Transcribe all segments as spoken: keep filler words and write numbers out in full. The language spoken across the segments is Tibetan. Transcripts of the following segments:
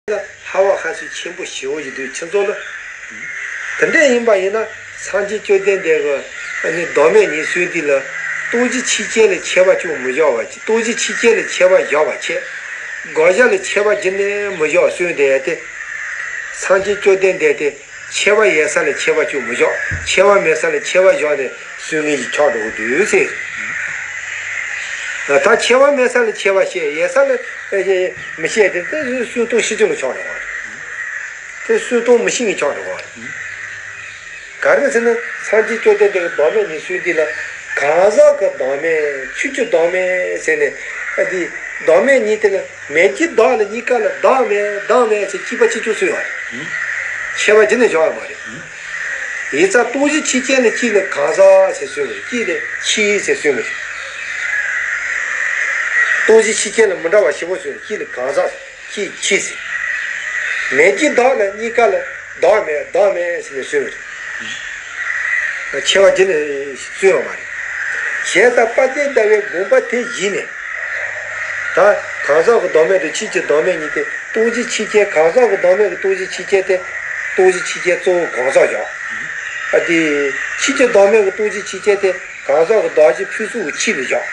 ལ་ཧ་བ་ཧ་སུ་ཆེན་པོ་ཞེ་བོ་ཞིག་འདུག་ཁྱེད་ཚོ་ལ། དེ་འདྲ་ཡིན་པ་ཡིན་ན་སངས་རྒྱས་བཅོམ་ལྡན་འདས་ཀྱིས་ཨ་ནི་བདག་མེད་ཉིད་གསུངས་དུས་ལ། སྟོང་གཞི་ཆོས་ཅན་ལ་ཁྱད་པར་ཅུང་མི་བཞག་པ་ཅིག་སྟོང་གཞི་ཆོས་ཅན་ལ་ཁྱད་པར་བཞག་པ་བྱས། དགག་བྱ་ལ་ཁྱད་པར་གྱུར་ནས་མི་བཞག་གསུངས་དེ་ཡ་དེ། སངས་རྒྱས་བཅོམ་ལྡན་འདས་དེ། ཁྱད་པར་ཡོད་ས་ལ་ཁྱད་པར་ཅུང་མི་བཞག་ཁྱད་པར་མེད་ས་ལ་ཁྱད་པར་བཞག་ནས་གསུང་མཁན་ཞིག་ཆགས་འགྲོ་གི་འདུག་ཟེར། ད་ཁྱད་པར་མེད་ས་ལ་ཁྱད་པར་བཤད། ཡོད་ས་ལ་ཨེ་མི་བཤད་དེ། དེ་གསུང་སྟངས་ཤེས་ཀྱི་ལ་ཆགས་འགྲོ་བ་རེད། དེ་གསུང་སྟངས་མི་ཤེས་མཁན་ཆགས་འགྲོ་བ་རེད། ག་རེ་ཟེར་ན་སངས་རྒྱས་བཅོམ་ལྡན་འདས་ཀྱིས་བདག་མེད་ཉིད་གསུངས་དུས་ལ། གང་ཟག་གི་བདག་མེད། ཆོས་ཀྱི་བདག་མེད་ཟེར་ནས། ཨ་དེ་བདག་མེད་ཉིད་དེ་ལ། མེད་ཀྱི་བདག་ལ་གཉིས་ཀ་ལ་བདག་མེད་བདག་མེད་ཟེར་གཅིག་པ་གཅིག་རྐྱང་གསུངས་ཡོད་རེད། ཁྱད་པར་གྱུར་ནས་བཞག་ཡོད་མ་རེད། ཡིན་ཙང་སྟོང་གཞི་ཆོས་ཅན་ལ་གཅིག་ལ་གང་ཟག་ཟེར་གསུངས་པ་རེད། གཅིག་ལ་ཆོས་ཟེར་གསུངས་པ་རེད། སྟོང་གཞི་ཆོས་ཅན་ལ་མི་འདྲ་བ་ཞེ་པོ་གསུངས། གཅིག་ལ་གང་ཟག་ཟེར། གཅིག་ཆོས་ཟེར། མེད་ཀྱི་བདག་ལ་གཉིས་ཀ་ལ་བདག་མེད་བདག་མེད་ཟེར་ནས་གསུངས་པ་རེད། ཁྱད་པར་གྱུར་ནས་གསུངས་ཡོད་མ་རེད། བྱས་ཙང་དཔལ་ལྡན་ཟླ་བའི་དགོངས་པ་དེ་གཞི་ནས། ད་གང་ཟག་གི་བདག་མེད་དང་ཆོས་ཀྱི་བདག་མེད་གཉིས་དེ། སྟོང་གཞི་ཆོས་ཅན། གང་ཟག་གི་བདག་མེད་ཀྱི་སྟོང་གཞི་ཆོས་ཅན་དེ། སྟོང་གཞི་ཆོས་ཅན་གཙོ་བོ་གང་ཟག་བཞག་ཨ་དེ། ཆོས་ཀྱི་བདག་མེད་ཀྱི་སྟོང་གཞི་ཆོས་ཅན་དེ་གང་ཟག་གི་གདགས་གཞི་ཕུན་སུམ་ཚོགས་པའི་ཆོས་ལ་བཞག་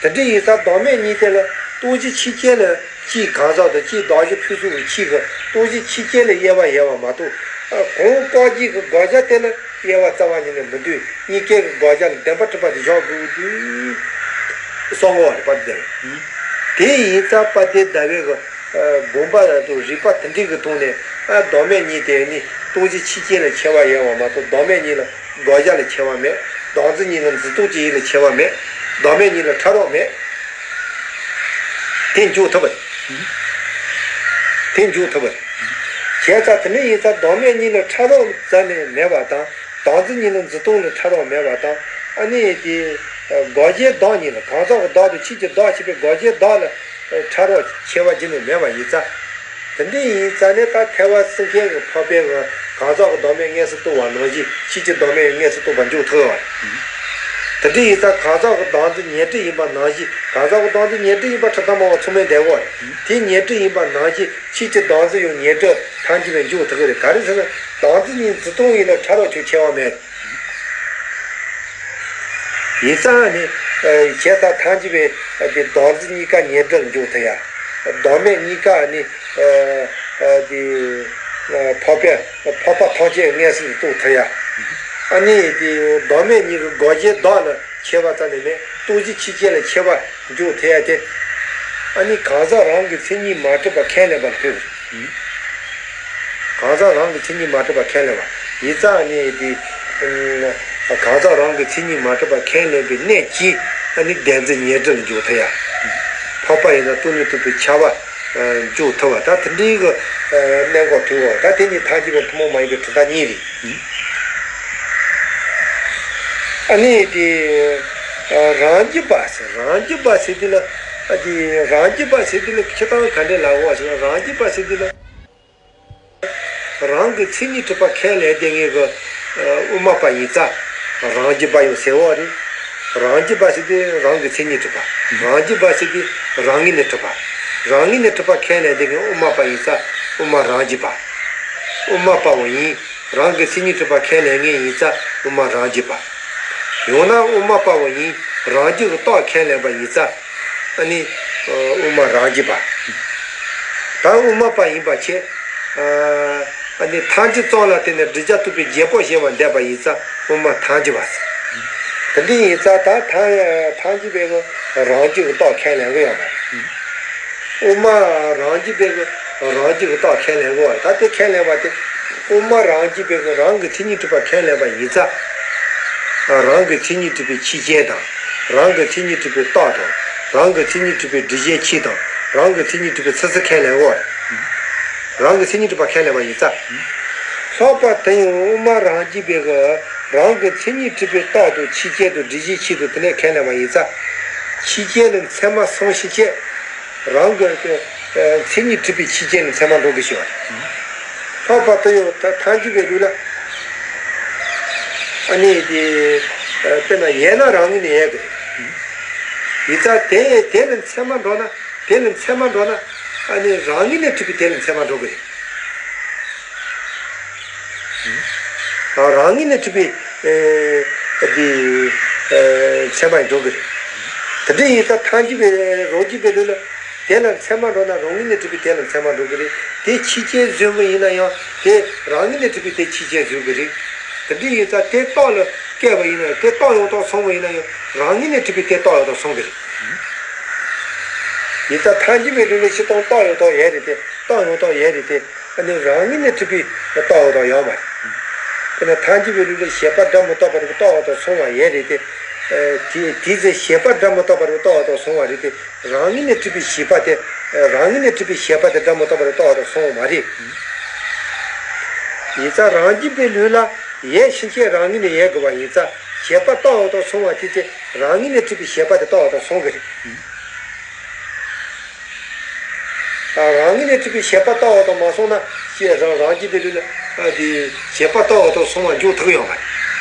དེ་འདྲ་ཡིན་ཙང་བདག་མེད་གཉིས་དེ་ལ། སྟོང་གཞི་ཆོས་ཅན་ལ་གཅིག་གང་ཟག་དང་གཅིག་གདགས་གཞི་ཕུན་སུམ་ཚོགས་པའི་ཆོས་ཀྱི། སྟོང་གཞི་ཆོས་ཅན་ལ་དབྱེ་བ་ཡོད་པ་མ་གཏོགས། ཨ་གོང་བཀག་རྒྱུ་གི་དགག་བྱ་དེ་ལ་དབྱེ་བ་རྩ་བ་ཉིད་ནས་མི་འདུས། གཉིས་ཀའི་གི་དགག་བྱ་ལ་བདེན་པར་གྲུབ་པ་དེ་བཞག་དགོས་དུས་གསུང་གི་ཡོད་རེད། དཔལ་ལྡན་ཟླ་བས། དེ་ཡིན་ཙང་དཔལ་ལྡན་ཟླ་བས་གི་ཨ་དགོངས་པ་དང་རིགས་པ་དེ་འདྲའི་གི་ཐོག་ནས། ཨ་བདག་མེད་གཉིས་དེ་ནི་སྟོང་གཞི་ཆོས་ཅན་ལ་ཁྱད་པར་ཡོད་པ་མ་གཏོགས། བདག་མེད་གཉིས་ལ་དགག་བྱ་ལ་ཁྱད་པར་མེད། བདག་འཛིན་གཉིས་ལ་འཛིན་སྟངས་ཀྱི་དབྱིངས་ལ་ཁྱད་པར་མེད། བདག་མེད་གཉིས་ལ་ཕྲ་རགས་མེད། དེ་འཇོག་ཐུབ་པ་རེད། དེ་འཇོག་ཐུབ་པ་རེད། བྱས་ཙང་དེ་འདྲ་ཡིན་ཙང་བདག་མེད་གཉིས་ལ་ཕྲ་རགས་རྩ་ནས་མེད་པ་དང་། བདག་འཛིན་གཉིས་ལ་འཛིན་སྟངས་ལ་ཕྲ་རགས་མེད་པ་དང་། ཨ་ནི་དེ་དགག་བྱའི་བདག་གཉིས་ལ། གང་ཟག་གི་བདག་དང་ཆོས་ཀྱི་བདག་ཅེས་པའི་དགག་བྱའི་བདག་ལ་ཕྲ་རགས་ཁྱད་པར་གྱུར་ནས་མེད་པ་ཡིན་ཙང་། དེ་འདྲ་ཡིན་ཙང་ནས་ད་ཐེག་པ་གསུམ་ཀའི་གི་འཕགས་པའི་གི་གང་ཟག་གི་བདག་མེད་མངོན་སུམ་རྟོགས་པ་ནང་བཞིན་ཆོས་ཀྱི་བདག་མེད་མངོན་སུམ་རྟོགས་པ་འཇོག་ཐུབ་པ་རེད། དེ་འདྲ་ཡིན་ཙང་གང་ཟག་གི་བདག་འཛིན་ཉོན་སྒྲིབ་ཡིན་པ་ནང་བཞིན། གང་ཟག་གི་བདག་འཛིན་ཉོན་སྒྲིབ་ཡིན་པ་ཁྲི་ཐང་མང་བ་ཚང་མས་འདོད་གོ་རེད། དེ་ཉོན་སྒྲིབ་ཡིན་པ་ནང་བཞིན་ཆོས་ཀྱི་བདག་འཛིན་ཡང་ཉོན་སྒྲིབ་ཐམས་ཅད་ལས་འཇོག་ཐུབ་ཀྱི་རེད། ག་རེ་ཟེར་ན་བདག་འཛིན་གཉིས་འཛིན་སྟངས་ཡིན་ན་ཕྲ་རགས་ཆོས་ཁྱད་པར་མེད། ཡིན་ཙང་ནི། ཨ་བྱས་ཙང་ཐམས་ཅད་པའི་དེ་བདག་འཛིན་གཉིས་ཀ་ཉོན་སྒྲིབ་ལ་འཇོག་ཐུབ་ཡ། བདག་མེད་གཉིས་ཀ་ནི། ཨ་ཨ་དེ་ཨ་འཕགས་པའི་འཕགས་པ་ཐམས་ཅད་མངོན་སུམ་རྟོགས་ཐུབ་ཡ། ཨ་ནི་དེ་བདག་མེད་གཉིས་ཀྱི་དགག་བྱའི་བདག་ལ་ཁྱད་པར་རྩ་ནས་མེད། སྟོང་གཞི་ཆོས་ཅན་ལ་ཁྱད་པར་འཇོག་ཐུབ་ཡ་དེ། ཨ་ནི་གང་ཟག་རང་གི་མཚན་ཉིད་མ་གྲུབ་པ་ཁས་ལེན་པ་ལ་ཐུག་གི་རེད། གང་ཟག་རང་གི་མཚན་ཉིད་མ་གྲུབ་པ་ཁས་ལེན་པ་ཡིན་ཙང་ནི་དེ། ཨ་གང་ཟག་རང་གི་མཚན་ཉིད་མ་གྲུབ་པ་ཁས་ལེན་པའི་གནད་ཀྱིས། ཨ་ནི་བདེན་འཛིན་ཉོན་སྒྲིབ་ལ་འཇོག་ཐུབ་ཡ། འཕགས་པ་ཡིན་ན་སྟོང་ཉིད་རྟོགས་པའི་ཁྱབ་པ་འཇོག་ཐུབ་པ། ད་དེ་འདྲའི་གི་གནད་འགག་ཐུག་པ། ད་དེ་ནི་ཐམས་ཅད་པའི་ཐུན་མོང་མ་ཡིན་པའི་གྲུབ་མཐའ་གཉིས་རེད། ཨ་ནི་དེ་རང་རྒྱུད་པ་ཟེར། རང་རྒྱུད་པ་ཟེར་དུས་ལ། ཨ་དེ་རང་རྒྱུད་པ་ཟེར་དུས་ལ་སྤྱིར་བཏང་ག་འདྲས་ལབ་དགོས་ཟེར་ན། རང་རྒྱུད་པ་ཟེར་དུས་ལ། རང་གི་མཚན་ཉིད་གྲུབ་པ་ཁས་ལེན་བསྡད་མཁན་གྱི་དབུ་མ་པ་ཡིན་ཙང་རང་རྒྱུད་པ་ཡང་ཟེར་བ་རེད། རང་རྒྱུད་པ་ཟེར་དུས་རང་གི་མཚན་ཉིད་གྲུབ་པ། རང་རྒྱུད་པ་ཟེར་དུས་རང་ངོས་ནས་གྲུབ་པ། རང་ངོས་ནས་གྲུབ་པ་ཁས་ལེན་བསྡད་མཁན་དབུ་མ་པ་ཡིན་ཙང་དབུ་མ་རང་རྒྱུད་པ། དབུ་མ་པའང་ཡིན། རང་གི་མཚན་ཉིད་གྲུབ་པ་ཁས་ལེན་མཁན་ཡིན་ཙང་དབུ་མ་རང་རྒྱུད་པ། ཡང་ན་དབུ་མ་པའང་ཡིན། རང་རྒྱུད་ཀྱི་རྟགས་ཁས་ལེན་པ་ཡིན་ཙང་། ཨ་ནི། ཨ་དབུ་མ་རང་རྒྱུད་པ། ད་དབུ་མ་པ་ཡིན་པ་བྱས། ཨ་ཨ་ནི་ཐམས་ཅད་གཙོ་ལ་བརྟེན་ནས་བསྒྲུབ་བྱ་རྟོགས་པའི་རྒྱལ་པོ་བྱེད་པར་འདོད་པ་ཡིན་ཙང་དབུ་མ་ཐམས་ཅད་པ་ཟེར། དེ་འདྲ་ཡིན་ཙང་ད་ཐམས་ཐམས་ཅད་པའི་རང་རྒྱུད་ཀྱི་རྟགས་ཁས་ལེན་གྱི་ཡོད་མ་རེད། དབུ་མ་རང་རྒྱུད་པའི་གི་རང་རྒྱུད་ཀྱི་རྟགས་ཁས་ལེན་དགོས་པ་རེད། ད་དེ་ཁས་ལེན་པ་དེ། དབུ་མ་རང་རྒྱུད་པའི་གི་རང་གི་མཚན་ཉིད་གྲུབ་པ་ཁས་ལེན་པ་ཡིན་ཙང་། རང་གི་མཚན་ཉིད་གྲུབ་པའི་ཆོས་ཅན་དང་། རང་གི་མཚན་ཉིད་གྲུབ་པའི་རྟགས་དང་། རང་གི་མཚན་ཉིད་གྲུབ་པའི་སྒྲུབ་བྱའི་ཆོས་དང་། རང་གི་མཚན་ཉིད་གྲུབ་པའི་ཚུལ་ཚུལ་ཁས་ལེན་དགོས་པ་རེད། རང་གི་མཚན་ཉིད་གྲུབ་པ་ཁས་ལེན་པ་ཡིན་ཙང་། ལྷག་པར་དུ་ཡང་དབུ་མ་རང་རྒྱུད་པའི་གི་རང་གི་མཚན་ཉིད་གྲུབ་པའི་རྟགས་དང་ཆོས་ཅན་དང་སྒྲུབ་བྱའི་ཆོས་དང་དེ་ནས་ཁས་ལེན་པ་ཡིན་ཙང་། ཆོས་ཅན་ལ་མཚན་མ་སོང་ཞིག་བྱས། རང་གི་ཨ་མཚན་ཉིད་གྲུབ་པའི་ཆོས་ཅན་ལ་མཚན་མ་འགྲོ་དགོས་ཞེས་པ་རེད། ལྷག་པར་དུ་ཡང་ད་ཐམས་ཅད་པའི་ལུགས་ལ། ཨ་ནི་དེ་ཨ་དཔེར་ན་ཡོད་ན་རང་ངོས་ནས་ཡོད་དགོས། ཡིན་ཙང་དེ་དེ་ལ་མཚན་མ་འགྲོ་ན། དེ་ལ་མཚན་མ་འགྲོ་ན། ཨ་ནི་རང་ངོས་ནས་གྲུབ་པའི་དེ་ལ་མཚན་མ་འགྲོ་གི་རེད། ཨ། རང་ངོས་ནས་གྲུབ་པའི་ཨེ་འདི་ཨེ་མཚན་མ་འགྲོ་གི་རེད། དེ་འདྲ་ཡིན་ཙང་ཐལ་འགྱུར་བའི་རང་རྒྱུད་པའི་ལུགས་ལ་དེ་ལ་མཚན་མ་འགྲོ་ན་རང་ངོས་ནས་གྲུབ་པའི་དེ་ལ་མཚན་མ་འགྲོ་གི་རེད། དེ་ཕྱིས་ཆད་བཟོས་པ་ཡིན་ན་ཡང་དེ་རང་ངོས་ནས་གྲུབ་པའི་དེ་ཕྱིས་ཆད་བཟོ་གི་རེད། དེ་འདྲ་ཡིན་ཙང་དེ་རྟགས་ལ་བཀལ་བ་ཡིན་ན་ཡང་དེ་རྟགས་ཡང་དག་སོང་བ་ཡིན་ན་ཡང་རང་ངོས་ནས་གྲུབ་པའི་དེ་རྟགས་ཡང་དག་སོང་གི་རེད། ཡིན་ཙང་ཐལ་འགྱུར་བའི་ལུགས་ལ་སྤྱིར་བཏང་རྟགས་ཡང་དག་ཡོད་རེད་དེ། རྟགས་ཡང་དག་ཡོད་རེད་དེ། ཨ་ནི་རང་ངོས་ནས་གྲུབ་པའི་རྟགས་ཡང་དག་ཡོད་མ་རེད། དཔེར་ན་ཐལ་འགྱུར་བའི་ལུགས་ལ་བྱས་པ་སྒྲ་མི་རྟག་པ་རེད་པའི་རྟགས་ཡང་དག་སོང་བ་ཡོད་རེད་དེ། ཨ་དེ་དེའི་ཚེ་བྱས་པ་སྒྲ་མི་རྟག་པ་རེད་པའི་རྟགས་ཡང་དག་སོང་བ་རེད་དེ། རང་ངོས་ནས་གྲུབ་པའི་བྱས་པ་དེ། རང་ངོས་ནས་གྲུབ་པའི་བྱས་པ་དེ་སྒྲ་མི་རྟག་པ་རེད་པའི་རྟགས་ཡང་དག་སོང་བ་མ་རེད། ཡིན་ཙང་རང་རྒྱུད་པའི་ལུགས་ལ་ཡོད་ཕྱིན་ཆད་རང་ངོས་ནས་ཡོད་དགོས་པ་ཡིན་ཙང་བྱས་པ་རྟགས་ཡང་དག་སོང་བ་དེའི་ཚེ་རང་ངོས་ནས་གྲུབ་པའི་བྱས་པ་དེ་རྟགས་ཡང་དག་སོང་གི་རེད། རང་ངོས་ནས་གྲུབ་པའི་བྱས་པ་རྟགས་ཡང་དག་མ་སོང་ན་ཅེས་རང་རང་རྒྱུད་པའི་ལུགས་ལ་དེ་བྱས་པ་རྟགས་ཡང་དག་སོང་བ་འཇོག་ཐུབ་ཡོད་མ་རེད།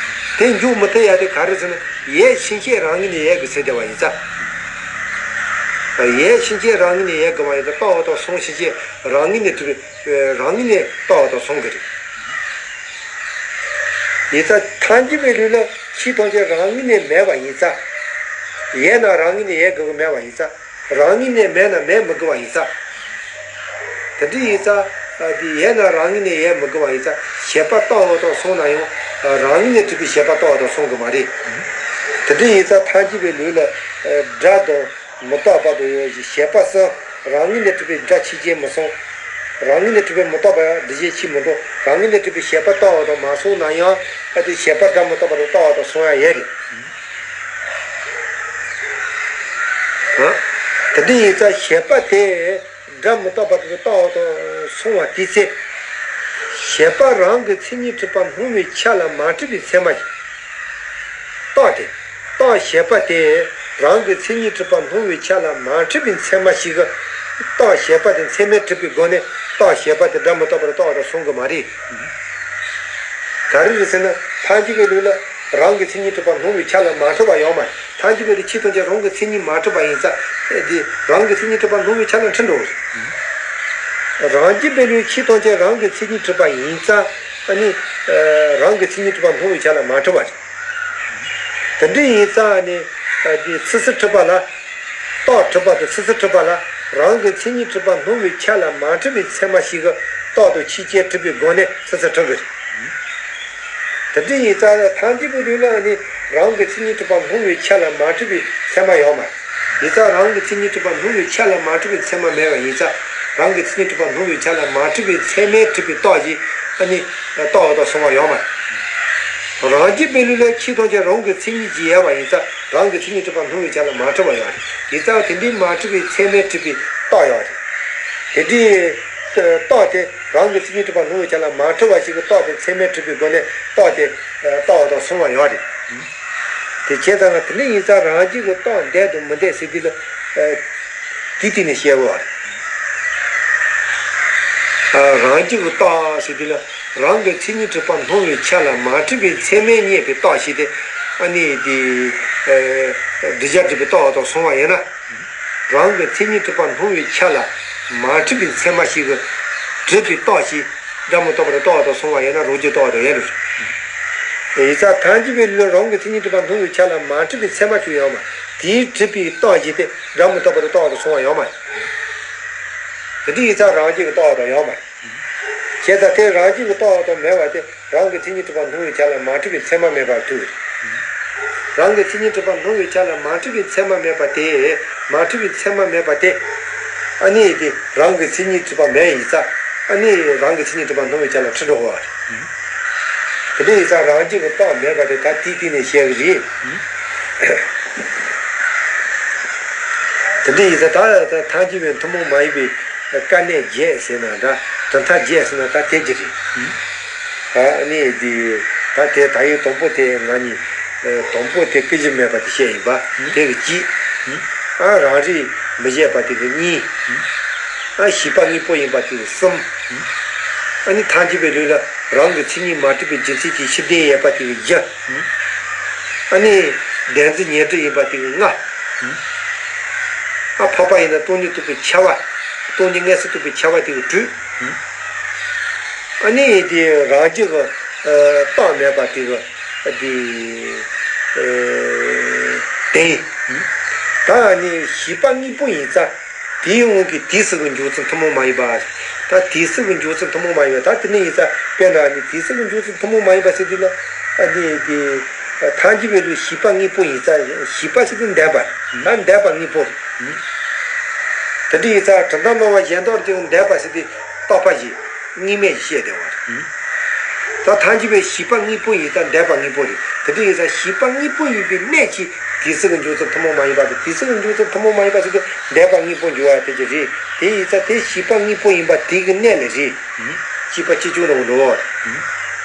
དེ་འཇོག་མི་ཐུབ་ཡ་དེ་ག་རེ་ཟེར་ན་ཡོད་ཕྱིན་ཆད་རང་ངོས་ནས་ཡོད་དགོས་ཟེར་བསྡད་པ་ཡིན་ཙང་། ཡོད་ཕྱིན་ཆད་རང་ངོས་ནས་ཡོད་དགོས་པ་ཡིན་ཙང་རྟགས་ཡང་དག་སོང་ཕྱིན་ཆད་རང་ངོས་ནས་གྲུབ་པའི་རང་ངོས་ནས་རྟགས་ཡང་དག་སོང་གི་རེད། ཡིན་ཙང་ཐལ་འགྱུར་བའི་ལུགས་ལ་ཕྱིས་ཐམས་ཅད་རང་ངོས་ནས་མེད་པ་ཡིན་ཙང་། ཡོད་ན་རང་ངོས་ནས་ཡོད་དགོས་ཀྱི་མེད་པ་ཡིན་ཙང་། རང་ངོས་ནས་མེད་ན་མེད་མི་དགོས་པ་ཡིན་ཙང་། དེ་འདྲ་ཡིན་ཙང་། ཨ་དེ་ཡོད་ན་རང་ངོས་ནས་ཡོད་མི་དགོས་པ་ཡིན་ཙང་བྱས་པ་རྟགས་ཡང་དག་སོང་ན་ཡང་། ཨ་རང་ངོས་ནས་གྲུབ་པའི་བྱས་པ་རྟགས་ཡང་དག་སོང་གི་མ་རེད། དེ་འདྲ་ཡིན་ཙང་ཐལ་འགྱུར་བའི་ལུགས་ལ། ཨ་སྒྲ་དང་མི་རྟག་པ་དང་བྱས་པ་གསུམ། རང་ངོས་ནས་གྲུབ་པའི་སྒྲ་ཕྱིས་ཆད་མི་སོང་། རང་ངོས་ནས་གྲུབ་པའི་མི་རྟག་པ་འདུ་བྱེད་ཕྱིས་མི་འགྲོ། རང་ངོས་ནས་གྲུབ་པའི་བྱས་པ་རྟགས་ཡང་དག་མ་སོང་ན་ཡང་། ཨ་དེ་བྱས་པ་སྒྲ་མི་རྟག་པ་རེད་པའི་རྟགས་ཡང་དག་སོང་ཡ་ཡོད་རེད། ཨ། དེ་འདྲ་ཡིན་ཙང་བྱས་པ་དེ་སྒྲ་མི་རྟག་པ་རེད་པའི་རྟགས་ཡང་དག་སོང་བ་དེའི་ཚེ། བྱས་པ་རང་གི་མཚན་ཉིད་གྲུབ་པ་སྣང་བའི་ཆ་ལ་མ་གྲུབ་པའི་མཚན་མ་ཞིག་རྟགས་དེ། རྟགས་བྱས་པ་དེ་རང་གི་མཚན་ཉིད་གྲུབ་པ་སྣང་བའི་ཆ་ལ་མ་གྲུབ་པའི་མཚན་མ་ཞིག་གི། རྟགས་བྱས་པ་དེ་མཚན་མས་གྲུབ་པའི་སྒོ་ནས་རྟགས་བྱས་པ་དེ་སྒྲ་མི་རྟག་པ་རེད་པའི་རྟགས་ཡང་དག་སོང་གི་མ་རེད། ག་རེ་རེད་ཟེར་ན་ཐལ་འགྱུར་བའི་ལུགས་ལ་རང་གི་མཚན་ཉིད་གྲུབ་པ་སྣང་བའི་ཆ་ལ་མ་གྲུབ་པ་ཡོད་མ་རེད། ཐལ་འགྱུར་བའི་ལུགས་ཕྱིས་ཐམས་ཅད་རང་གི་མཚན་ཉིད་མ་གྲུབ་པ་ཡིན་ཙང་། དེ་རང་གི་མཚན་ཉིད་གྲུབ་པ་སྣང་བའི་ཆ་ལ་འཁྲུལ་འགྲོ་གི་རེད། རང་རྒྱུད་པའི་ལུགས་ཕྱིས་ཐམས་ཅད་རང་གི་མཚན་ཉིད་གྲུབ་པ་ཡིན་ཙང་། ཨ་ནི། ཨ་རང་གི་མཚན་ཉིད་གྲུབ་པ་སྣང་བའི་ཆ་ལ་མ་གྲུབ་པ་རེད། དེ་འདྲ་ཡིན་ཙང་ནི། ཨ་དེ་ཚུལ་གསུམ་གྲུབ་པ་ལ། རྟགས་གྲུབ་པ་དང་ཚུལ་གསུམ་གྲུབ་པ་ལ་རང་གི་མཚན་ཉིད་གྲུབ་པ་སྣང་བའི་ཆ་ལ་མ་གྲུབ་པའི་མཚན་མ་ཞིག་གི་རྟགས་དང་ཕྱིས་ཆད་གྲུབ་པའི་སྒོ་ནས་ཚུལ་གསུམ་གྲུབ་པ་རེད། དེ་འདྲ་ཡིན་ཙང་ཐལ་འགྱུར་བའི་ལུགས་ལ་ནི་རང་གི་མཚན་ཉིད་གྲུབ་པ་སྣང་བའི་ཆ་ལ་མ་གྲུབ་པའི་མཚན་མ་ཡོད་མ་རེད། ཡིན་ཙང་རང་གི་མཚན་ཉིད་གྲུབ་པ་སྣང་བའི་ཆ་ལ་མ་གྲུབ་པའི་མཚན་མ་མེད་པ་ཡིན་ཙང་། རང་གི་མཚན་ཉིད་གྲུབ་པ་སྣང་བའི་ཆ་ལ་མ་གྲུབ་པའི་མཚན་མས་གྲུབ་པའི་རྟགས་ཀྱིས་ཨ་ནི་རྟགས་ཡང་དག་སོང་བ་ཡོད་མ་རེད། རང་རྒྱུད་པའི་ལུགས་ལ་ཕྱིས་ཐམས་ཅད་རང་གི་མཚན་ཉིད་ཀྱིས་ཡོད་པ་ཡིན་ཙང་རང་གི་མཚན་ཉིད་གྲུབ་པ་སྣང་བའི་ཆ་ལ་མ་གྲུབ་པ་ཡོད་རེད། ཡིན་ཙང་དེ་འདྲའི་མ་གྲུབ་པའི་མཚན་མས་གྲུབ་པའི་རྟགས་ཡོད་རེད། དེ་འདྲའི་རྟགས་དེ་རང་གི་མཚན་ཉིད་གྲུབ་པ་སྣང་བའི་ཆ་ལ་མ་གྲུབ་པ་ཞིག་གི་རྟགས་དེ་མཚན་མས་གྲུབ་པའི་སྒོ་ནས་རྟགས་དེ་རྟགས་ཡང་དག་སོང་བ་ཡོད་རེད། དེ་བྱས་ཙང་ང་དེ་འདྲ་ཡིན་ཙང་རང་རྒྱུད་ཀྱི་རྟགས་འདོད་དང་མི་འདོད་ཟེར་དུས་ལ། ཨ་དེའི་སྟེང་ནས་བཤད་དགོས་པ་རེད། ཨ་རང་རྒྱུད་ཀྱི་རྟགས་ཟེར་དུས་ལ་རང་གི་མཚན་ཉིད་གྲུབ་པ་སྣང་བའི་ཆ་ལ་མ་གྲུབ་པའི་མཚན་མས་རྙེད་པའི་རྟགས་ཤིག་སྟེ། ཨ་ནི་དེ་ཨ་བསྒྲུབ་བྱ་སྒྲུབ་པའི་རྟགས་ཡང་དག་སོང་བ་ཡིན་ན། རང་གི་མཚན་ཉིད་གྲུབ་པ་སྣང་བའི་ཆ་ལ་མ་གྲུབ་པའི་མཚན་མ་ཞིག་གི་གྲུབ་པའི་རྟགས་ཤིག་སྒྲ་མི་རྟག་པ་རེད་པའི་རྟགས་ཡང་དག་སོང་བ་ཡིན་ན་རང་རྒྱུད་རྟགས་ཡང་དག་ཡོད་རེད། ཡིན་ཙང་ཐལ་འགྱུར་བའི་ལུགས་རང་གི་མཚན་ཉིད་གྲུབ་པ་སྣང་བའི་ཆ་ལ་མ་གྲུབ་པའི་མཚན་མ་ཞིག་ཡོད་མ་རེད། དེའི་གྲུབ་པའི་རྟགས་ཀྱིས་དེ་སྒྲ་མི་རྟག་པ་རེད་པའི་རྟགས་ཡང་དག་སོང་བ་ཡོད་མ་རེད། དེ་འདྲ་ཡིན་ཙང་རང་རྒྱུད་ཀྱི་རྟགས་ཡང་དག་ཡོད་མ་རེད། བྱས་ཙང་དེ་རང་རྒྱུད་ཀྱི་རྟགས་ཡང་དག་མེད་པ་དེ་རང་གི་མཚན་ཉིད་གྲུབ་པ་སྣང་བའི་ཆ་ལ་མ་གྲུབ་པའི་མཚན་མ་མེད་པར་ཐལ། རང་གི་མཚན་ཉིད་གྲུབ་པ་སྣང་བའི་ཆ་ལ་མ་གྲུབ་པའི་མཚན་མ་མེད་པ་དེ། མ་གྲུབ་པའི་མཚན་མ་མེད་པ་དེ། ཨ་ནི་དེ་རང་གི་མཚན་ཉིད་གྲུབ་པ་མེད་ཡིན་ཙང་། ཨ་ནི་རང་གི་མཚན་ཉིད་གྲུབ་པ་སྣང་བའི་ཆ་ལ་འཁྲུལ་འགྲོ་གི་རེད། དེ་འདྲ་ཡིན་ཙང་རང་རྒྱུད་ཀྱི་རྟགས་མེད་པ་དེ་ད་དེའི་སྟེང་ནས་བཤད་གི་རེད། དེ་འདྲ་ཡིན་ཙང་ད་ད་ཐལ་འགྱུར་བའི་ཐུན་མོང་མ་ཡིན་པའི་དཀའ་གནད་བརྒྱད་ཟེར་ན་འདྲ། གྲུབ་མཐའ་བརྒྱད་ཟེར་ན་ད་དེ་གྱི་རེད། ཨ་ནི་འདི་ད་དེ་ད་ཡིག་དང་པོ་དེ་ང་གཉིས། དང་པོ་དེ་སྐུལ་གཞི་མེད་པ་དེ་བཤད་ཡིན་པ་དེ་གི་གཅིག་ཨ་རང་རིག་མི་བཞེད་པ་དེ་གི་གཉིས། ཨ་བྱས་པ་དངོས་པོ་ཡིན་པ་དེ་གི་གསུམ། ཨ་ནི་ཐལ་འགྱུར་བའི་ལུགས་ལ་རང་གི་མཚན་ཉིད་མ་གྲུབ་པའི་རྒྱུ་མཚན་གྱི་ཕྱིར་ལྡན་ཡོད་པ་དེ་གི་བཞི། ཨ་ནི་བདེན་འཛིན་ཉོན་སྒྲིབ་ཡིན་པ་དེ་གི་ལྔ། ཨ་འཕགས་པ་ཡིན་ན་སྟོང་ཉིད་རྟོགས་པའི་ཁྱབ་པ། སྟོང་ཉིད་མངོན་སུམ་རྟོགས་པའི་ཁྱབ་པ་དེ་གི་སྤྲོས། ཨ་ནི་དེ་རང་རྒྱུད་ཀྱི་རྟགས་མེད་པ་དེ་གི་དེ་དེ་ཡིན། ད་ནི་ཤེས་པ་དངོས་པོ་ཡིན་ཙང་དེའི་དབང་གིས་དུས་གསུམ་གྱི་འཇོག་ཚུལ་ཐུན་མོང་མ་ཡིན་པ། ད་དུས་གསུམ་གྱི་འཇོག་ཚུལ་ཐུན་མོང་མ་ཡིན་པ་ད་དེ་ནི་ཡིན་ཙང་དཔེར་ན་ནི་དུས་གསུམ་གྱི་འཇོག་ཚུལ་ཐུན་མོང་མ་ཡིན་པ་ཟེར་དུས་ལ་ཨ་ནི་དེ་ཐལ་འགྱུར་བའི་ལུགས་ཤེས་པ་དངོས་པོ་ཡིན་ཙང་ཤེས་པ་ཟེར་དུས་འདས་པ་ད་འདས་པ་དངོས་པོ་རེད། དེ་འདྲ་ཡིན་ཙང་གྲུབ་མཐའ་སྨྲ་བ་གཞན་དག་ཀྱང་འདས་པ་ཟེར་དུས་རྟག་པ་ཞིག་དངོས་མེད་ཞིག་བཤད་བསྡད་པ་རེད། ད་ཐལ་འགྱུར་བའི་ཤེས་པ་དངོས་པོ་ཡིན་ཙང་འདས་པ་དངོས་པོ་རེད། དེ་འདྲ་ཡིན་ཙང་ཤེས་པ་དངོས་པོ་ཡིན་པའི་གནད་ཀྱིས་དུས་གསུམ་གྱི་འཇོག་ཚུལ་ཐུན་མོང་མ་ཡིན་པ་དང་དུས་གསུམ་གྱི་འཇོག་ཚུལ་ཐུན་མོང་མ་ཡིན་པ་ཟེར་དུས་འདས་པ་དངོས་པོ་འཇོག་པ་དེ་ཅི་རེད། དེ་ཡིན་ཙང་དེ་ཤེས་པ་དངོས་པོ་ཡིན་པ་དེ་གི་གནད་ལ་རེད། སྐྱེས་པ་སྐྱེས་བྱུང་དང་འགྲོ་བ་རེད།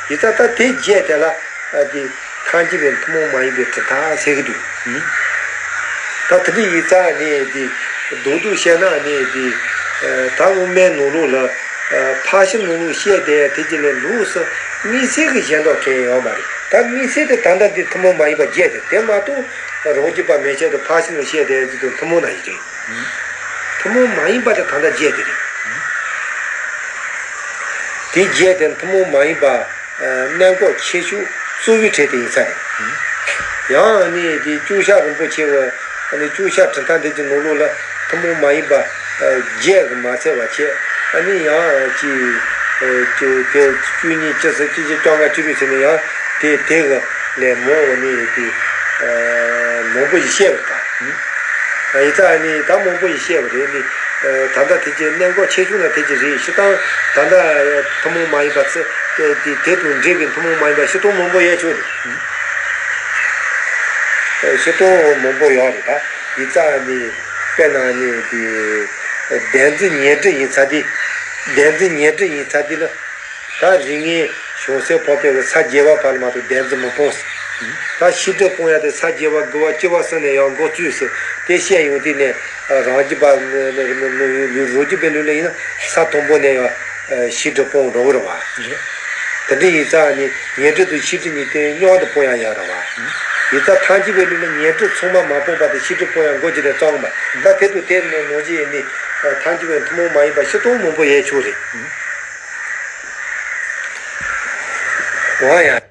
ཡིན་ཙང་ད་དེ་བརྒྱད་དེ་ལ་དེ་ཐལ་འགྱུར་བའི་ཐུན་མོང་མ་ཡིན་པའི་གྲུབ་མཐའ་ཟེར་གི་འདུག་ད་དེ་འདྲ་ཡིན་ཙང་ནི་དེ་རྡོག་རྡོག་བཤད་ན་ནི་དེ་ད་དབུ་མའི་ནང་ལོགས་ལ་ཕར་ཕྱིན་ནང་ལོགས་བཤད་བསྡད་དེ་ཅི་ལས་ལུགས་སུ་དམིགས་བསལ་གྱི་གཞན་དག་གང་ཡང་ཡོད་མ་རེད། ད་དམིགས་བསལ་དེ་ད་ལྟ་འདི་ཐུན་མོང་མ་ཡིན་པ་བརྒྱད་དེ་དེ་མ་གཏོགས་རང་རྒྱུད་པ་མན་ཆད་དུ་ཕར་ཕྱིན་ལ་བཤད་བསྡད་ཀྱི་འདུག་ཐུན་མོང་ན་ཡིན་ཀྱང་། ཐུན་མོང་མ་ཡིན་པ་དེ་ད་ལྟ་བརྒྱད་དེ་རེད། དེ་བརྒྱད་དེ་ཐུན་མོང་མ་ཡིན་པ། གནད་འགག་ཆེ་ཤོས་གཙོ་བོའི་གྲས་དེ་ཡིན་ས་རེད། ཡང་ནི་དེ་ལྕོགས་བཤད་རིན་པོ་ཆེ་བ་ནི་ལྕོགས་བཤད་གྲུབ་མཐའ་འདི་ཀྱི་ནང་ལོགས་ལ་ཐུན་མོང་མ་ཡིན་པ་བརྒྱད་ཀྱིས་མ་ཚད་པ་བྱས། ཨ་ནི་ཡང་ཅི་དེ་བཅུ་གཉིས་བཅུ་གསུམ་བཅུ་བཞི་བཅོ་ལྔ་བཅུ་དྲུག་ཟེར་ནས་ཡང་དེ་དེ་གི་ལས་མང་བ་ནི་དེ་མང་པོ་ཞིག་བཤད་པ་དང་། ཡིན་ཙང་ནི་ད་མང་པོ་ཞིག་བཤད་པ་རེད་ནི། ད་ལྟ་དེ་ཅི་གནད་འགག་ཆེ་ཤོས་ན་དེ་ཅི་རེད། སྤྱིར་བཏང་ད་ལྟ་ཐུན་མོང་མ་ཡིན་པ་ཚེ་དེ་དེ་དང་འབྲེལ་བའི་ཐུན་མོང་མ་ཡིན་པ་སྤྱིར་བཏང་མང་པོ་ཡོད་ཆོག་རེད། སྤྱིར་བཏང་མང་པོ་ཡོད་རེད། ད་ཡིན་ཙང་ནི་དཔེར་ན་ནི་དེ་བདེན་རྫུན་ཉོན་སྒྲིབ་ཡིན་ཙང་དེ་བདེན་རྫུན་ཉོན་སྒྲིབ་ཡིན་ཙང་དེ་ལ། ད་རིགས་ངན་བྱང་སེམས་སྤངས་པའི་ས་བརྒྱད་པ་བར་ལ་མ་གཏོགས་བདེན་རྫུན་མི་སྤོང་ཟེར། ད་ཤེས་སྒྲིབ་སྤོང་ཡ་དེ་ས་བརྒྱད་པ་དགུ་པ་བཅུ་པ་ཟེར་ནས་ཡང་འགོ་བཙུགས་ཟེར་དེ་བཤད་ཡོང་དུས་ནས་རང་རྒྱུད་པ་རང་རྒྱུད་པའི་ལུགས་ལ་ཡིན་ན་ས་དང་པོ་ནས་ཡང་ཤེས་སྒྲིབ་སྤོང་འགྲོ་གི་རེད་བ། དེ་འདྲ་ཡིན་ཙང་ནི་ཉོན་སྒྲིབ་དང་ཤེས་སྒྲིབ་གཉིས་དེ་མཉམ་དུ་སྤོང་ཡ་ཡོད་རེད་བ། ཡིན་ཙང་ཐལ་འགྱུར་བའི་ལུགས་ལ་ཉོན་སྒྲིབ་ཚང་མ་མ་སྤངས་པ་དེ་ཤེས་སྒྲིབ་སྤོང་ཡ་འགོ་བརྗོད་དེ་བཙོང་བ། ད་དེ་དང་དེ་ནས་ནང་བཞིན་ཡིན་ནི་ཐལ་འགྱུར་བའི་ཐུན་མོང་མ་ཡིན་པ་སྤྱིར་བཏང་མང་པོ་ཡོད་ཆོག་རེད། འོ་ཡ།